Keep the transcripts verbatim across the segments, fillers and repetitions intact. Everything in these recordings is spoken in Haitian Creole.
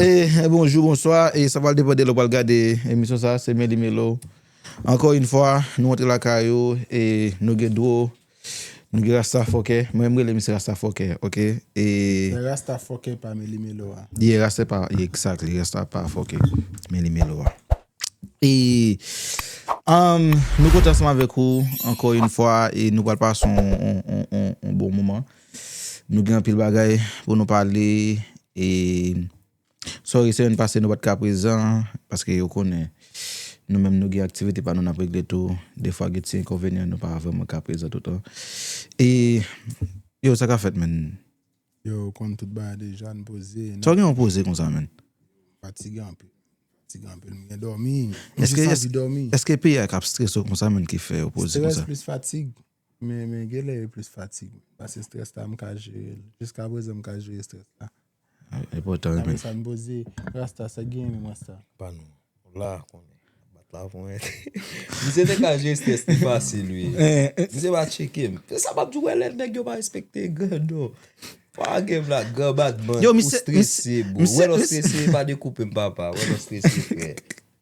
E bonjou, bonswa, e sa pral depann de lè w pral gade emisyon sa, se Men Li Men Lo. Ankò yon fwa, nou antre lakay ou, e nou gen dwo, nou gen Rasta Fòkè, mwen menm rele misye Rasta Fòkè, oke? E Rasta Fòkè pa Men Li Men Lo a. Yeah, Rasta pa, yeah, exactly, Rasta pa Fòkè, Men Li Men Lo a. E um, nou kontan ansanm avèk ou ankò yon fwa e nou pral pase yon, yon, yon, yon, yon bon moman. Nou gen anpil bagay pou nou pale e sorry, semèn pase nou pa t ka prezan paske yo konnen nou menm nou gen aktivite pa nou n ap regle tou. Defwa gen ti enkonvenyan nou pa vrèman ka prezan toutan. E yo, sa ka fèt, menn? Yo, konn tout bagay deja, n poze. Sa w gen yon poze konsa, menn? Fatige anpil. Fatige anpil. M gen dòmi. M jis anvi dòmi. Èske peyi a k ap strese w konsa, menn, ki fè w poze konsa? Strès plis fatig. Men, men gen lè e plis fatig. Paske strès la, m ka jere l. Jiska prezan, m ka jere strès la. Enpòtan, wi, menn. Apre sa, m poze, Rasta, sa k genyen menm, Rasta? Pa nou. La, konnen. Bat la pou mwen. Misye te ka jere strès li fasil, wi. Misye pa tcheke m. Se sa m ap di w, wè lè nèg yo pa respekte grandon. Pa gen blag, gran badman, ou strese, bro. Wè lè w strese, pa dekoupe m, papa. Wè lè w strese, frè.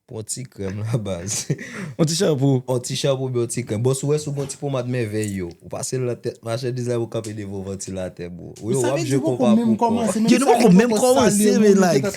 Pran ti krèm la, baz. Yon ti chanpou. Yon ti chanpou, yon ti krèm. Bon, si w wè si w gen yon ti pomad mèvèy yo, ou pase l nan tèt machandiz la, ou kanpe devan yon vantilatè, bro. Ou yo, w ap jwe konpa pou kò. Yo, nou poko menm kòmanse, men, like,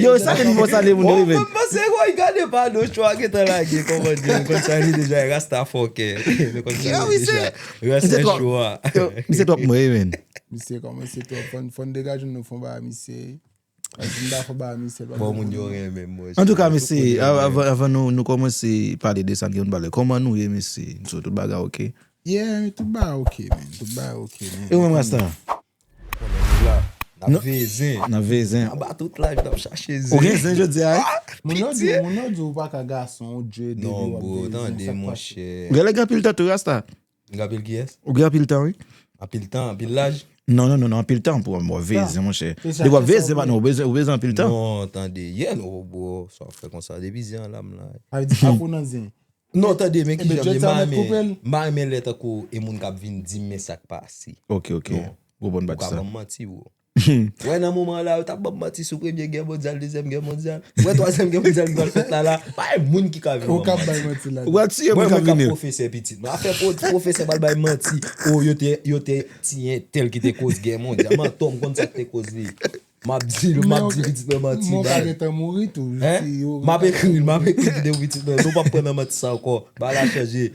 yo, sa ke nou poko salye moun yo, even. Bon, mwen panse, woy, gade pa nou, chwa gentan lage, kòman di, nou konn salye deja, Rasta Fòkè. Nou konn salye deja. Rasta chwa. Misye twòp mwen, even. Misye kòmanse twòp, fò n, fò n degaje nou, fò n ba misye. Bon, moun yo renmen m, monchè. Antouka, mesye, avan, avan nou, nou kòmanse pale de sa n gen pou n pale, kòman nou ye, mesye? So, tout bagay oke? Yeah, tout bagay oke, man. Tout bagay oke, man. E ou menm, Rasta? Konnen nou la. N ap veye zen. N ap veye zen. Anba tout live, n ap chache zen. Ou gen zen jodi a, wi? Moun yo di, moun yo di ou pa ka gason, ou dye depi w ap veye zen, sa k pase? Non, bro, tande, monchè. Ou genlè gen anpil tan tou, Rasta. Gen anpil kiyès? Ou gen anpil tan, wi. Anpil tan, anpil laj? Non, non, non, non, anpil tan pou w veye zen, monchè. Depi w ap veye zen, patnè, ou bezwen, ou bezwen anpil tan. Non, tande, yeah, non, bro, sa w ap fè konsa, depi zen an la, m la. Sa vle di, sa pou nan zen. Non, tande, men kijan m ye, m pa renmen, m pa renmen lè tankou e moun k ap vin di m, men sa k pase. Ok, ok. Ou ka ban m manti, bro. Wè, nan moman la, yo t ap ban m manti sou Premye Gè Mondyal, Dezyèm Gè Mondyal. Wè, Twazyèm Gè Mondyal ki pral fèt la, la. Pa gen moun ki ka vin ban m manti. Ou pral tiye moun k ap vini. Mwen, mwen k ap pwofesè pitit. Mwen ap fè pwofesè pral bay manti. O, yo te, yo te tiye entèl ki te koz gè mondyal. Mantò, m konn sa k te koz li. M ap di, m ap di pitit mwen manti. Mwen pa gentan mouri tou. M ap ekri l, m ap ekri videyo pitit mwen. Nou p ap kwè nan manti sa ankò. Bagay la chanje.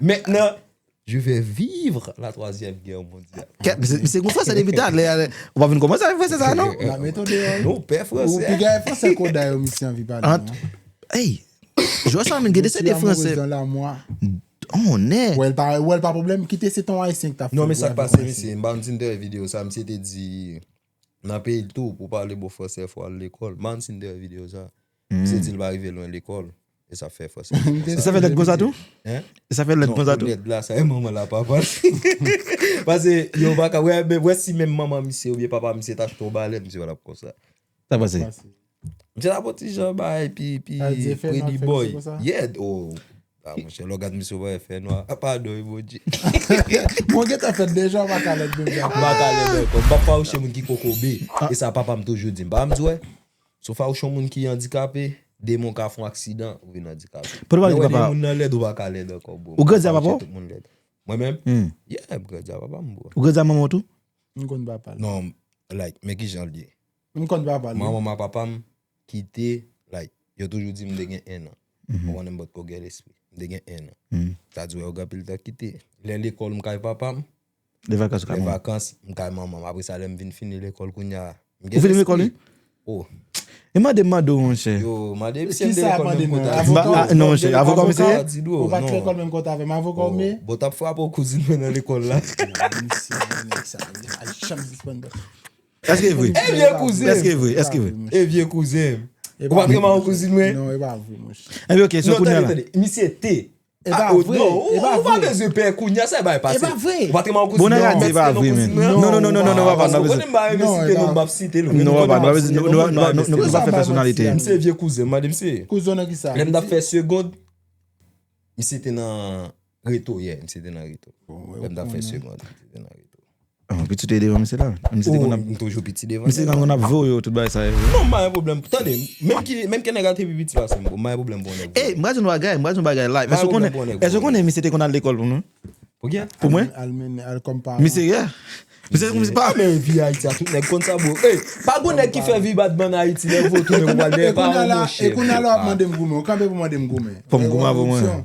Mentnan, Je vais vivre la troisième guerre mondiale. Kèt, misye, misye gon fransè depi talè a, ou pa vin kòmanse avèk fransè sa, non? N ap mete w deyò, wi. Nou pè fransè. Ou piga fransè koda yo, misye anvi pale, non? Ey, jwè sa menm gen de se de fransè. On nè. Wè l pa, wè l pa pwoblèm, kite se ton ayisyen ki t ap fè. Non, men sa k pase, misye, m pa konn si n te wè videyo sa, misye te di, nan peyi l tou, pou pale bon fransè, fò al lekòl. M pa konn si n te wè videyo sa. Misye di l pa rive lwen lekòl. E sa fè fransè. E sa fè lèd konsa tou? Hein? E sa fè lèd konsa tou? Non, lèd la, sa e manman l a papa l. Paske yo pa ka, wè, men wè si menm manman misye oubyen papa misye t achte yon balè, misye pa t ap konsa. Sa pase? Misye t ap yon ti jan bay, pi, pi pretty boy. Yeah, oh. Ah, monchè, lè w gad misye, w wè fè nwa. Ah, padon, wi, Bondye. Mwen gentan fèt deja, w pa ka lèd menm jan. M pa ka lèd ankò. M p ap fawouche moun ki kokobe. E sa papa m toujou di m. Papa m di, wè, si w fawouche yon moun ki andikape, demen w ka fè yon aksidan, ou vin andikape. Pou nou pale de papa. Lè w wè de moun nan lèd, ou pa ka lèd ankò, bro. Ou grandi a papa w? Tout moun lèd. Mwen menm? Yeah, m grandi a papa m, bro. Ou grandi a manman w tou? M konn papa l. Non, like, men kijan l ye. M konn papa l, wi. Manman m a papa m kite, like, yo toujou di m te gen en an. Ou konnen m potko gen lespri. M te gen en an. Sa di, wè, yo gen anpil tan kite. Lè lekòl, m kay papa m. Lè vakans ou ka manman. Lè vakans, m kay manman m. Apre sa, lè m vin fini lekòl kounye a, m gen lespri. Ou fini lekòl, wi? Oh. E mande m, mande w, monchè. Yo, mande m si m te lekòl menm kote avè w. Non, monchè, avoka w, mesye? Ou pa t lekòl menm kote avè m, avoka w, men. Bon, t ap frape w kouzin mwen nan lekòl la. Misye, nèg sa, li pa janm sispann. Èske e vre? E vye kouzen m. Èske e vre? Èske e vre? E vye kouzen m. Ou pa t renmen yon kouzin mwen? Non, e pa vre, monchè. Ebyen, ok, so kounye a la. Non, tande, tande. Misye te. E pa vre, e pa vre. Ou pa bezwen pè kounye a, sa e bay pase. E pa vre. Ou pa t renmen yon kouzin mwen? Bon, nan radyo, e pa vre, men. Non, non, non, non, non, papa, nou pa bezwen. Ou konnen m pa renmen site non, m ap site l. Non, papa, nou pa bezwen, nou pa fè pèsonalite. Misye vye kouzen m, mande misye. Kouzen w nan kisa? Lè m t ap fè segond, misye te nan reto yè, misye te nan reto. Lè m t ap fè segond, misye te nan reto. An, piti te devan misye la. Misye te konn ap, M toujou piti devan. Misye te konn ap voye yo tout bagay sa yo. Non, m pa gen pwoblèm. Tande, menm ki, menm ki nèg la te pi piti pase m, bon, m pa gen pwoblèm pou nèg. Ey, m pral di yon bagay, m pral di yon bagay live. Èske w konnen, èske w konnen misye te konn al lekòl pou nou? Pou kiyès? Pou mwen? Al mennen, al kòm pa. Misye, yeah. Misye, misye pa. Men vi Ayiti a tout nèg konn sa, bro. Ey, pa gon nèg ki fè vi bad man Ayiti, lè vo tounen pou al dèyè paran, monchè. E kounye a la w ap mande m goumen, w kanpe pou mande m goumen. Pou m goumen avè mwen.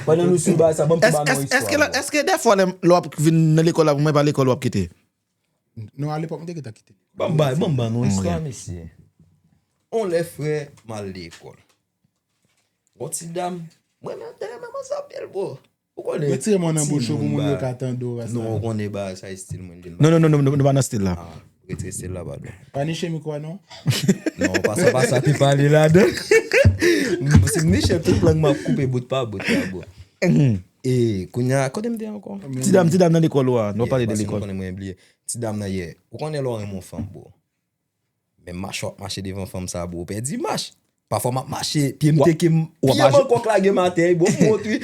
Pandan nou sou bagay sa, ban m tou ba nou Èske, èske, istwa. èske dèfwa lè, lè w ap vin nan lekòl la pou mwen, pa lekòl w ap kite? Non, alepòk, m te gentan kite. Ban m ba, ban m ba nou istwa, mesye. On lè frè, m al lekòl. Gon ti dam, mwen menm, tèlè mwen manzè anpil, bro. Ou konnen. Retire mwen nan bouch ou pou moun yo ka tande w, Rasta. Non, ou konnen bagay sa, estil mwen. Non, non, non, non, nou pa nan stil la. Retire estil la, padon. Pa niche mikwo a, non? Non, pa sa, pa sa, te pale ladan. Si m niche tout lang m ap koupe bout pa bout la, bro. E, kounye a, kote m te ankò? Ti dam, ti dam nan lekòl ou a, nou pale de lekòl. Konnen mwen bliye. Ti dam nan yè. Ou konnen lè w renmen yon fanm, bro. Men mach w ap mache devan fanm sa, bro, w pèdi mach. Pafwa m ap mache, pye m teke m, pye m ankò k lage m atè, bro, m wont wi.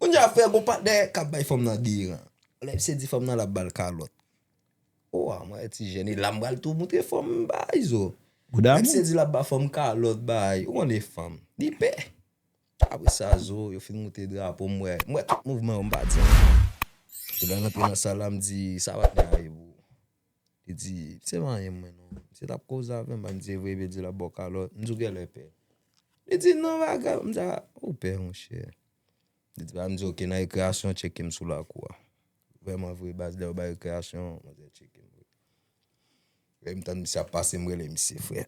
Kounye a frè, gon patnè k ap bay fanm nan deran. Lè misye di fanm nan l ap ba l kalòt. O a, mwen ti jèn, e la m pral tou moutre fanm m bay zo. Lè misye di l ap ba fanm kalòt bay, ou konnen fanm. Li pè. Apre sa, zo, yo fin moute drapo, m wè, m wè tout mouvman yo, m pa di anyen. Epi lè n antre nan sal la, m di, sa patnè a ye, bro? Li di, misye pa anyen mwen non. Misye t ap koze avè m, m di, e vre, epi l di l ap ba w kalòt. M di, w genlè pè. Li di, non, pa grav. M di, a, ou pè, monchè. Li di, ba, m di, oke, nan rekreyasyon, tcheke m sou lakou a. Vrèman vre, baz, lè yo bay rekreyasyon, manzè tcheke m vre. Lè m tann misye ap pase, m rele misye, frè.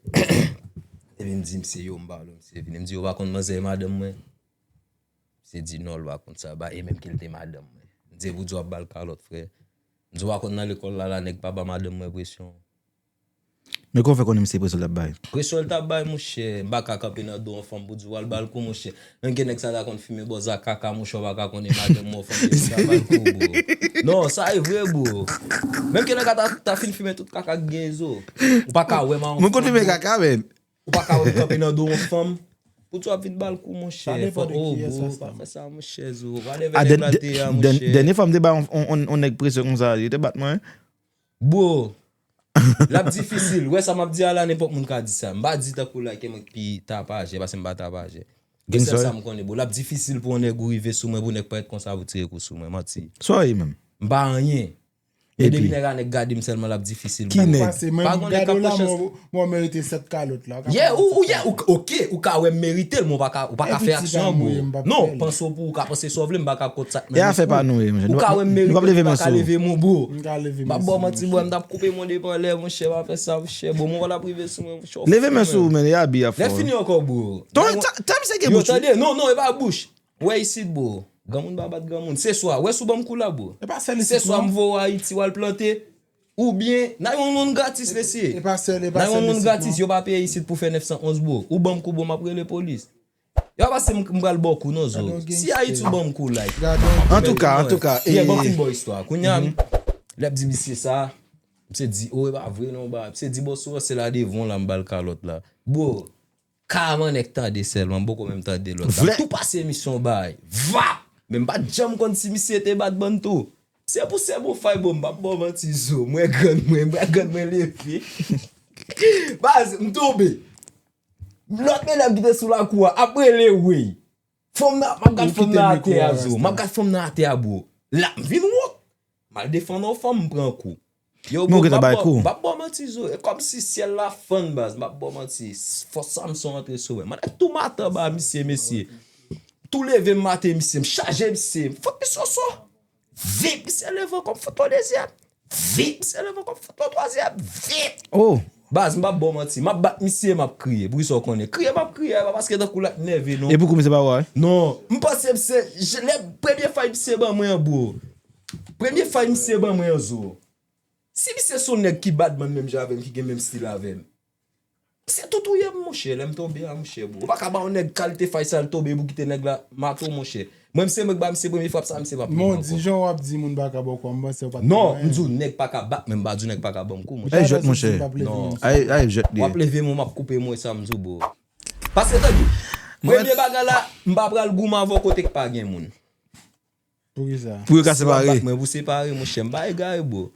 Epi m di misye, yo, m pale, misye vini. M di, yo pa konn manzè e madanm mwen? Misye di, non, l pa konn sa, ba, e menm ke l te madanm mwen. M di, e pou di w ap ba l kalòt, frè. M di, w pa konn nan lekòl la, la, nèg pa ba madanm mwen presyon. Men kòman w fè konnen misye presyon l t ap bay? Presyon l t ap bay, monchè. M pa ka kanpe nan do yon fanm pou di w al ba l kou, monchè. Menm ke nèg sa ta konn fimen bòz a kaka, monchè, w pa ka konnen madanm mwen fanm ki ta ba l kou, bro. Non, sa e vre, bro. Menm ke nèg la ta, ta fin fimen tout kaka k gen zo. Ou pa ka wè mawon. Mwen konn fimen kaka, men. Ou pa ka wè m kanpe nan do yon fanm. Pou di w ap vin ba l kou, monchè. Fò, oh, bro, pa fè sa, monchè, zo. Pa leve nèg la te a, monchè. Dènye fwa m te bay yon, yon, yon nèg presyon konsa, yo te bat mwen. Bro, l ap difisil. Wè sa m ap di a la, nenpòt moun ka di sa. M pa di tankou like mwen ki pi tapajè, paske m pa tapajè. Gen sèl sa m konnen, bro. L ap difisil pou yon nèg ou rive sou mwen, pou nèg parèt konsa pou tire kou sou mwen. Manti. Sa w ye menm? M pa anyen. Men depi nèg a nèg gade m sèlman, l ap difisil. Ki nèg? Pa gon nèg k ap pran chans. Mwen merite sèt kalòt la. Yeah, ou, ou, yeah, ou, oke, ou ka wè m merite l, men ou pa ka, ou pa ka fè aksyon, bro. Non, panse w pou ou ka panse sa w vle, m pa ka kont sa k nan. E afè pa nou, wi, monchè. Ou ka wè m merite l, ou pa ka leve men sou ou, bro. M ap ba w manti, bro, m t ap koupe mwen depi anlè, monchè, pa fè sa, monchè. Bon, mwen w ap rive sou mwen, monchè. Leve men sou ou, men, e abi ap fè. Lè fini ankò, bro. Tan misye gen bouch. Yo, tande, non, non, e pa bouch. Wè isit, bro. Granmoun pa bat granmoun. Se swa, wè si w ban m kou la, bro. Se swa m voye w Ayiti, w al plante. Oubyen, n a yon moun gratis, mesye. N a yon moun gratis, yo pa peye isit pou fè nèf san onz, bro. Ou ban m kou, bro, m ap rele polis. Yo pa panse m, m pral ba w kou, non, zo. Si Ayiti, ou ban m kou, like. Antouka, antouka. Yeah, ban m fin ba w istwa. Kounye a, lè m di misye sa, misye di, o, e pa vre, non, ba. Misye di, bò, sou se la devan w la, m ba l kalòt la. Bro, Karaman nèg tande sèlman, m poko menm tande lòt la. M tou pase emisyon bay. Vap! Men m pa t janm konn si misye te bat bann tou. Se pou se bon fay, bon, m p ap ba w manti, zo. Mwen grann mwen, mwen grann mwen leve. Baz, m tonbe. Lòt medam ki te sou lakou a ap rele, wey. Fanm nan, m ap gad fanm nan atè a, zo. M ap gad fanm nan atè a, bro. La, m vin wont. M al defann yon fanm, m pran kou. Yo, bro, m p ap ba w manti, zo. E kòmsi syèl la fann, baz, m p ap ba w manti. Fòs Samson antre sou mwen. Mwen tou mate anba misye, mesye. Tou leve m mate misye, m chaje misye, m fout misye yon so. Vip, misye leve ankò, m fout yon dezyèm. Vip, misye leve ankò, m fout yon twazyèm. Vip! Oh! Baz, m p ap ba w manti. M ap bat misye, m ap kriye. Poukisa w konnen? Kriye m ap kriye, e pa paske tankou l ap nève, non. E pou kou misye pa wè? Non. M panse misye, lè premye fay misye ban mwen an, bro. Premye fay misye ban mwen an, zo. Si misye se yon nèg ki bad man menm jan avè m, ki gen menm stil avè m, misye tou touye m, monchè, lè m tonbe a, monchè, bro. Ou pa ka ba yon nèg kalite fay sa l tonbe pou kite nèg la mate w, monchè. Mwen, se mwen k ba misye premye frap sa, misye p ap pran ankò. Men w di jan w ap di moun pa ka ba w kou a, m panse w pa t... Non, m di w nèg pa ka bat, men m pa di w nèg pa ka ban m kou, monchè. Ay, jwèt, monchè. Non. Ay, ay, jwèt li ye. W ap leve men w, m ap koupe men w, e sa m di w, bro. Paske, tande, premye bagay la, m pa pral goumen avè w kote k pa gen moun. Poukisa? Pou yo ka separe. Mwen pou separe, monchè, m pa egare, bro.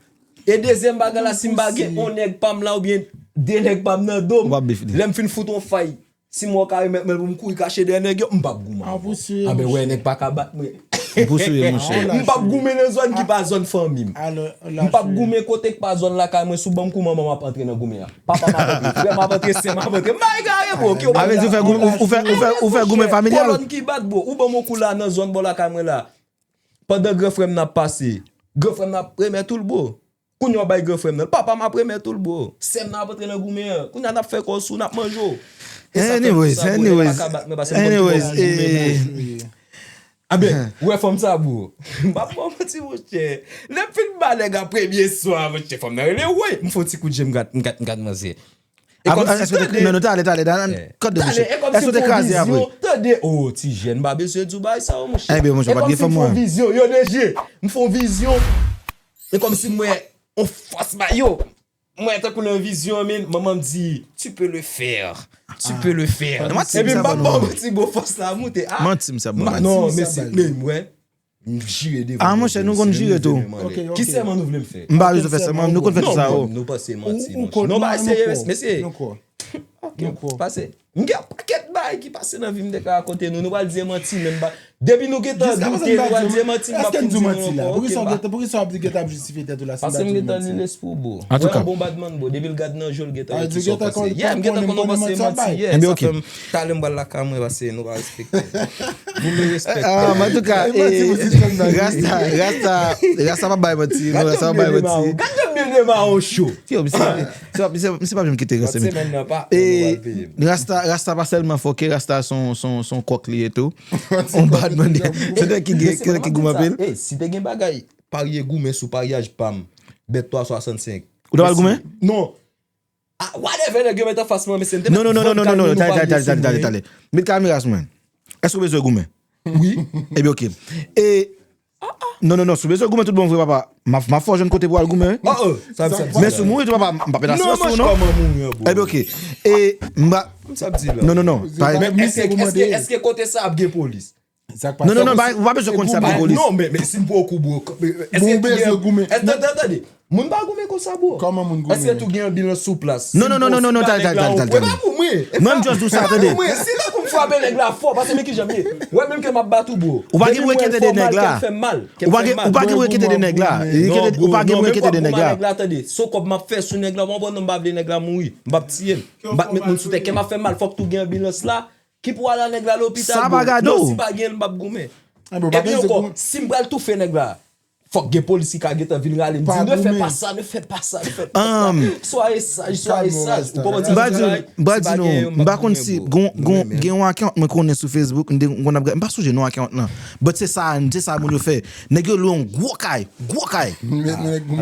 E dezyèm bagay la, si m pa gen yon nèg pa m la oubyen de nèg pa m nan do m, lè m fin fout yon fay, si m wè w ka remèt mwen l pou m kouri kache dèyè nèg yo, m p ap goumen ankò. Anben wè, nèg pa ka bat mwen. M p ap goumen nan zòn ki pa zòn fanmi m. M p ap goumen kote k pa zòn lakay mwen, si w ban m kou manman m ap antre nan goumen an. Papa m ap antre, frè m ap antre, sè m ap antre. M pa egare, bro. Ki w ba m la? Ou fè goumen familyal? Kòlòn ki bat, bro. Ou ban m yon kou la nan zòn bò lakay mwen la. Pandan gran frè m nan ap pase, gran frè m nan ap remèt ou l, bro. Kounye a w bay gran frè m nan l, papa m ap remèt ou l, bro. Sè m nan ap antre nan goumen an. Kounye a n ap fè kò sou, n ap manje w. E sa fè m di sa, bro, nèg pa ka bat mwen paske m konn ki bò pou m goumen, bro. Anben, ou wè fanm sa, bro. M p ap ba w manti, monchè. Lè m fin ba nèg la premye swa, monchè, fanm nan rele woy. M fè yon ti kout je, m gad, m gad, m gad manzè. E kòmsi, tande. Non, non, talè, talè, talè, talè, e kòmsi m fè yon vizyon. Tande, o, ti jèn, m pa bezwen di w bagay sa yo, monchè. Ebyen, monchè, w pa t gen fanm, mwen. E kòmsi m fè yon vizyon, yo, de je. M fè yon vizyon. E kòmsi m wè yon fòs ba yo. M wè tankou nan vizyon an, men manman m di, tu peux le faire. Tu peux le faire. Epi m pa ba w manti, bro, fòs la moute. Manti m sa ban manti. Non, mesye, men m wè. M jire devan Bondye, monchè, nou konn jire tou. Ki sèman nou vle m fè? M pa bezwen fè sèman, nou konn fè tout sa yo. Non, nou panse manti, monchè. Non, pa eseye, mesye. Ok, pase. M gen yon pakèt bagay ki pase nan vi m te ka rakonte nou. Nou pral di manti, men m pa. Depi nou gentan doute, nou pral di manti, m p ap fin di nou ankò. Poukisa w ap jistifye tèt ou la? Paske m gentan li lespri w, bro. Antouka. Wè yon bon badman, bro. Depi l gad nan je w, l gentan wè kisa w panse. Yeah, m gentan konn ou panse manti. Yeah, sa fè m talè m pral lakay mwen, paske nou pa respekte. Vous me respectez. Ah, antouka, Rasta, Rasta, Rasta pa bay manti, non, Rasta pa bay manti. Gad yon byen de mawon cho. Yo, misye, misye, misye pa janm kite ranse, men. Rasta, Rasta pa sèlman fòkè, Rasta son, son, son kòk li ye tou. On badman, se nèg ki gen, ki, ki goumen anpil. Ey, si te gen bagay, parye goumen sou paryaj pa m, bèt twa swasannsenk. Ou ta pral goumen? Non. Ah, whatever, nèg yo met anfas mwen, mesye, m te met vant kanyon nou pa vle simen. Met kamera sou mwen. Èske w bezwen goumen? Wi. Ebyen, ok. E, non, non, non, si w bezwen goumen tout bon vre, papa, m ap, m ap fè w jwenn kote pou w al goumen, wi. Oh, oh, sa, sa, sa. Men si w mouri tou, papa, m p ap met asirans sou ou, non. Ebyen, ok. E, m pa, non, non, non. Men èske, èske, èske kote sa ap gen polis? Non, non, non, ou pa bezwen konn sa pou polis. Non, men, men si m pran kou, bro. Bon, ou bezwen goumen. Tande, tande. Moun pa goumen konsa, bro. Kòman moun goumen? Èske tou gen anbilans sou plas? Non, non, non, non, non, talè, talè, talè, talè. Mwen pa goumen. Mwen, m just di w sa, tande. Mwen, si tankou m frape nèg la fò, paske men kijan m ye. Wè, menm ke m ap bat ou, bro. Ou pa gen pou enkyete de nèg la. Ou pa gen, ou pa gen pou enkyete de nèg la. Ou pa gen pou enkyete de nèg la. Tande, se yon kòb m ap fè sou nèg la, w konprann, non, m pa vle nèg la mouri. M p ap tiye l. M p ap met moun sou tè. Kè m ap fè mal, fòk tou gen anbilans la. Ki pou al a nèg la lopital, bro. Non, si pa gen l, m p ap goumen. Epi ankò, si m pral toufe nèg la, fòk gen polis ki ka gentan vin rale m, di, ne fè pa sa, ne fè pa sa, ne fè pa sa. Soyez sage, soyez sage. Ou konprann sa m di la? M pa di nou, m pa konn si, gon, gon, gen yon akawont mwen konnen sou Facebook, m te konn ap gade, m pa sonje non akawont lan. But se sa, se sa moun yo fè. Nèg yo lwe yon gwo kay, gwo kay.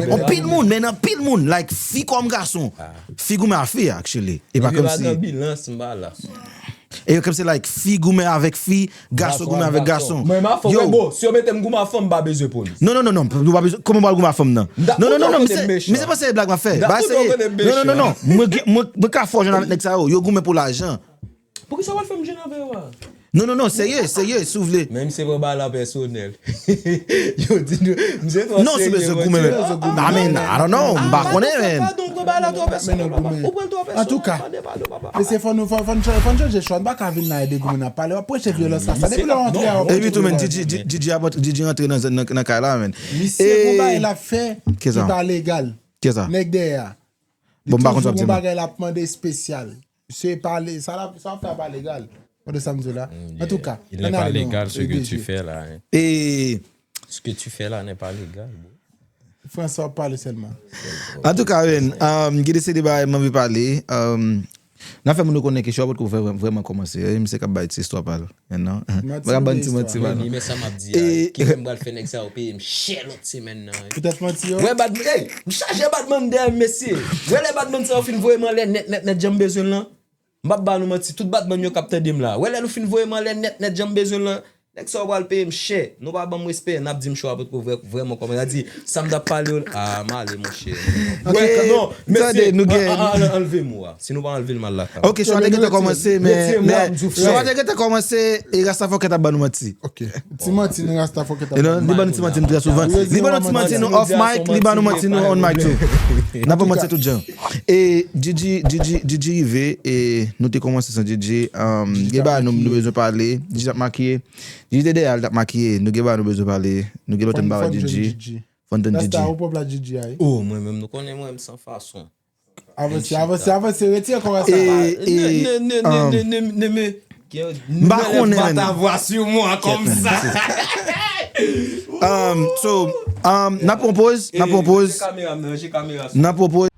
Anpil moun, men anpil moun, like, fi kòm gason. Fi goumen a fi, actually. E pa kòmsi. E yo kòmsi like fi goumen avèk fi, gason goumen avèk gason. Mwen m a fanm, bro, si yo mete m goumen a fanm, m pa bezwen polis. Non, non, non, non, ou pa bezwen, kòman w pral goumen a fanm nan? Non, non, non, non, misye, misye panse se blag m ap fè. Ba se, non, non, non, non, mwen, mwen, mwen ka fò jwenn avèk nèg sa yo, yo goumen pou lajan. Poukisa w al fè m jwenn avè yo a? Non, non, non, serye, serye, si w vle. Men misye pran bagay la pèsonèl. Yo di nou, misye twò serye, monchè. Non, si bezwen goumen, men. I mean, I don't know, m pa konnen, men. Antouka, mesye, fò nou, fò, fò n chanje chwa. Nou pa ka vin la ede goumen ap pale. W ap preche vyolans la. Sa, depi lè w antre a, w ap preche vyolans. Epi tou, men, Djidji, Djidji, Djidji rantre nan, nan kay la, men. Misye gon bagay l ap fè ki pa legal. Kisa? Nèg dèyè a. Bon, m pa konn sa w ap di, non. Li toujou gon bagay l ap mande espesyal. Misye pale, sa l ap, sa w ap fè a pa legal. Ou konprann sa m di w la? Antouka, il n'est pas légal ce que tu fais là, hein. E ce que tu fais là n'est pas légal, bro. François ap pale sèlman. Antouka, men, um, gen de seri de bagay m anvi pale. Um, n ap fè moun yo konnen ke show a potko vrè-, vrèman kòmanse. E misye k ap bay ti istwa pa l, men non. M ap ban ti manti pa l, non. Men sa m ap di a, ki lè m pral fè nèg sa yo peye m chè lòt semèn nan, wi. Poutèt manti yo? Wè, bad, ey, m chaje badman dèyè m, mesye. Wè lè badman sa yo fin voye m anlè nèt, nèt, nèt, jan m bezwen l lan. M p ap ba nou manti, tout badman yo k ap tande m la. Wè lè nou fin voye m anlè nèt, nèt, jan m bezwen l lan. Nèg sa yo pral peye m chè. Nou pa ban m respè, n ap di m cho a potko vrè, vrèman kòman. N a di, sa m t ap pale yo, ah, m ale, monchè. Antoulèka, non, mesye, tande, nou gen- an- an- anlve mo a. Si nou pa anlve l, m al lakay. Ok, show a te gentan kòmanse, men Retire m la, m di w, show a frè. Te gentan kòmanse, e Rasta Fòkèt ap ban nou manti. Ok. Ti manti, nou Rasta Fòkèt ap E non, li ban nou ti manti, nou trè souvan. Li ban nou ti manti, nou off mic, li ban nou manti, nou on mic too. N ap manti tout jan. E Gigi, Gigi, Gigi rive, e nou te kòmanse san Gigi. Um, gen bagay nou, nou bezwen pale. Gigi ap makiye. Gigi te dèyè, l t ap makiye. Nou gen bagay nou bezwen pale. Nou gen lòt bagay Gigi. Fò n tann Gigi. Rasta, ou pwòp la Gigi a, wi. Oh, mwen menm, nou konnen mwen, m san fason. Avanse, avanse, avanse, retire kò a sa. E, e, Ne, ne, ne, um, ne, ne, ne, ne, ne, M pa konnen, man. Vwa sur moi comme ça. Um, so, um, n ap pran poz, n ap pran poz, Kamera, m nan, je kamera. n ap pran poz.